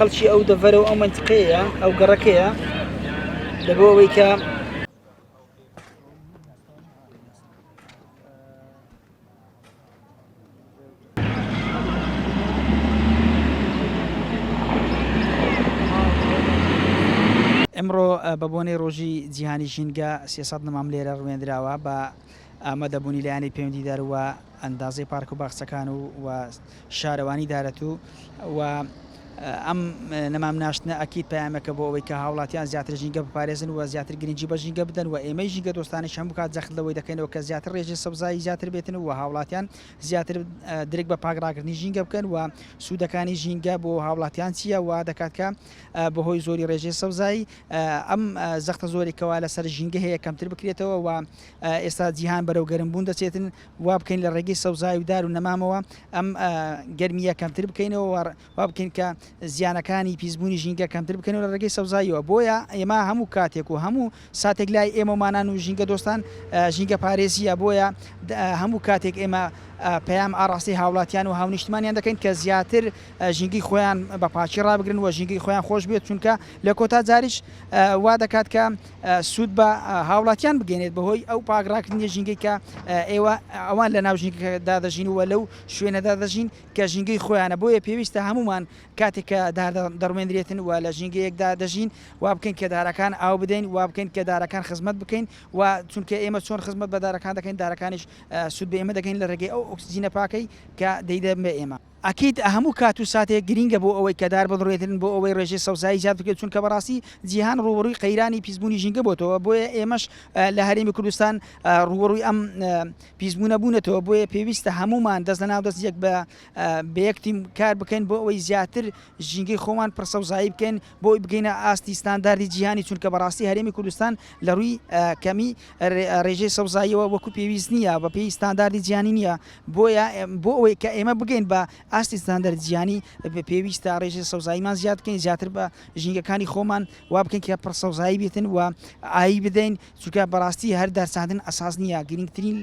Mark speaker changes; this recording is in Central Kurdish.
Speaker 1: خەڵکی ئەو دەڤەرە و ئەو مەنتقەیە ئەو گەڕەکەیە لەبۆ ئەوەی کە ئمڕۆ بە بۆنەی ڕۆژی جیهانی ژینگە 300 نەمام لێرە ڕوێندراوە بە ئامادەبوونی لایەنی پەیوەندیدار و ئەندازەی پارک و باخچەکان و و شارەوانی دارەتوو و ئەم نەمام ناشتنە ئەکید پەیامێکە بۆ ئەوەی کە هاوڵاتیان زیاتر ژینگە بپارێزن و زیاتر گرنگی بە ژینگە بدەن و ئێمەی ژینگە دۆستانیش هەموو کات جەخت لەوەی دەکەینەوە کە زیاتر ڕێژەی سەوزایی زیاتر بێتن و هاوڵاتیان زیاتر درک بە پاک ڕاگرتنی ژینگە بکەن و سوودەکانی ژینگە بۆ هاوڵاتیان چییە و دەکات کە بەهۆی زۆری ڕێژەی سەوزایی ئەم زەختە زۆری کەوا لەسەر ژینگە هەیە کەمتر بکرێتەوە و ئێستا جیهان بەرەو گەرمبوون دەچێتن وا بکەین لە ڕێگەی سەوزایی و دار و نەمامەوە ئەم گەرمییە کەمتر بکەینەوە و وا بکەین کە زیانەکانی پیسبوونی ژینگە کەمتر بکەینەوە لە ڕێگەی سەوزاییەوە. بۆیە ئێمە هەموو کاتێک و هەموو ساتێک لای ئێمەمانان و ژینگە دۆستان ژینگە پارێزییە، بۆیە هەموو کاتێک ئێمە پەیام ئاڕاستەی هاوڵاتیان و هاونیشتمانیان دەکەین کە زیاتر ژینگەی خۆیان بە پاکی ڕابگرن و ژینگەی خۆیان خۆش بێت، چونکە لە کۆتا جاریش وا دەکات کە سوود بە هاوڵاتیان بگەێنێت بەهۆی ئەو پاک ڕاکردنی ژینگەی کە ئێوە ئەوان لە ناو ژینگەکەدا دەژین و لەو شوێنەدا دەژین کە ژینگەی خۆیانە بۆیە پێویستە هەمومان کاتێک کە دار دەڕوێندرێتن و لە ژینگەیەکدا دەژین وا بکەین کە دارەکان ئاو بدەین وا بکەین کە دارەکان خزمەت بکەین و چونکە ئێمە چۆن خزمەت بە دارەکان دەکەین دارەکانیش سوود بە ئێمە دەگەین لە ڕێگەی ئەو ئۆکسجینە پاکەی کە دەیدەن بە ئێمە. ئەکید هەموو کات و ساتێک گرینگە بۆ ئەوەی کە دار بڕوێتن بۆ ئەوەی ڕێژەی سەوزایی زیاد بکرێت چونکە بەڕاستی جیهان ڕووبەڕووی قەیرانی پیسبوونی ژینگە بۆتەوە بۆیە ئێمەش لە هەرێمی کوردستان ڕووبەڕووی ئەم پیسبوونە بوونەتەوە بۆیە پێویستە هەموومان دەست لەناو دەست یەک بە بە یەک تیم کار بکەین بۆ ئەوەی زیاتر ژینگەی خۆمان پڕ سەوزایی بکەین بۆ ئەوەی بگەینە ئاستی ستانداردی جیهانی چونکە بەڕاستی هەرێمی کوردستان لە ڕووی کەمی ڕێژەی سەوزاییەوە وەکو پێویست نییە بە پێی ستانداردی جیهانی نییە بۆیە بۆ ئەوەی کە ئێمە بگەین بە ئاستی ستاندەرد جیهانی پێویستە ڕێژەی سەوزاییمان زیاد بکەین زیاتر بە ژینگەکانی خۆمان وا بکەین کە پڕ سەوزایی بێتن و ئاوی بدەین چونکە بەڕاستی هەر دارچاندن ئەساس نییە گرنگترین.